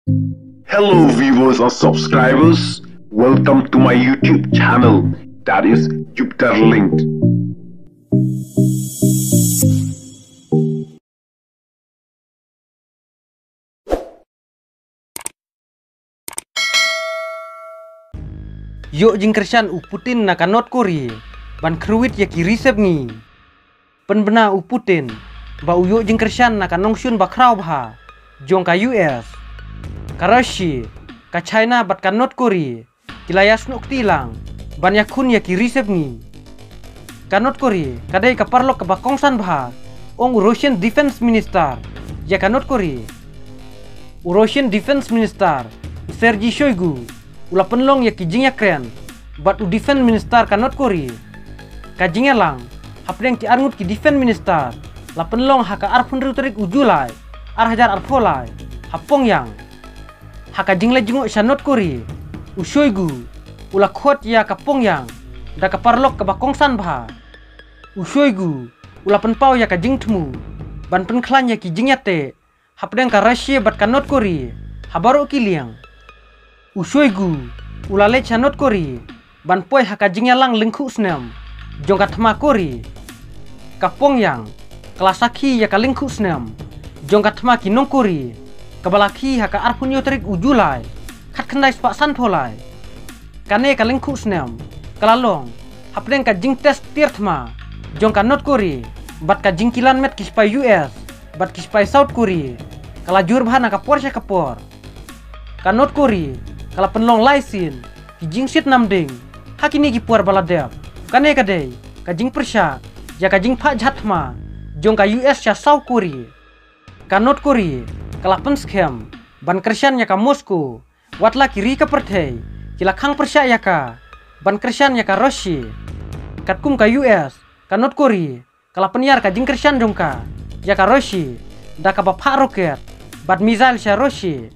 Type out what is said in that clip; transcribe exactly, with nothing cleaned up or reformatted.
Hello viewers and subscribers, welcome to my YouTube channel, that is Jupiter Linked. Ïoh jingkyrshan u Putin na ka North Korea ban kyrwit ïa ki ri sepngi. Pynbna u Putin ba u ïoh jingkyrshan na ka nongshun bakhraw bha jong ka U S. Ka Russia, ka China bad ka North Korea ki la ïasnoh kti lang ban ïakhun ïa ki ri sepngi. Ka North Korea ka dei ka paralok kaba kongsan bha, ong u Russian Defense Minister ïa ka North Korea. U Russian Defense Minister, u Sergei Shoigu, u la pynlong ïa ki jingïakren bad u Defense Minister ka North Korea. Ka jingïalang hapdeng ki arngut ki Defense Minister la pynlong ha ka arphew hynriew tarik u July, ar hajar arphew lai, ha Pyongyang. Ha ka jingleit jngoh sha North Korea, u Shoigu u la khot ïa ka Pyongyang da ka paralok kaba kongsan bha. U Shoigu u la pynpaw ïa ka jingthmu ban pynkhlaiñ ïa ki jingïateh hapdeng ka Russia bad ka North Korea ha baroh ki liang. U Shoigu u la leit sha North Korea ban poi ha ka jingïalang lyngkhuh snem jong ka thma Korea. Ka Pyongyang ka la sakhi ïa ka lyngkhuh snem jong ka thma ki nong Korea kaba la khie ha ka arphew hynñiew tarik u July, khatkhyndai spah sanphew lai. Kane ka lyngkhuh snem ka la long hapdeng ka jingtest tiar thma jong ka North Korea bad ka jingkilan met ki spah U S bad ki spah South Korea ka la jur bha na ka por sha ka por. Ka North Korea ka la pynlong lai sien ki jingshit namding ha kine ki por ba la dep. Kane ka dei ka jingpyrshah ïa ka jingphah jhat thma jong ka U S sha South Korea. Ka North Korea ka la pynskhem ban kyrshan ïa ka Moscow, wat la ki ri ka pyrthei ki la khang pyrshah ïa ka ban kyrshan ïa ka Russia. Katkum ka U S, ka North Korea ka la pynïar ka jingkyrshan jong ka ïa ka Russia da kaba phah rocket bad missile sha Russia.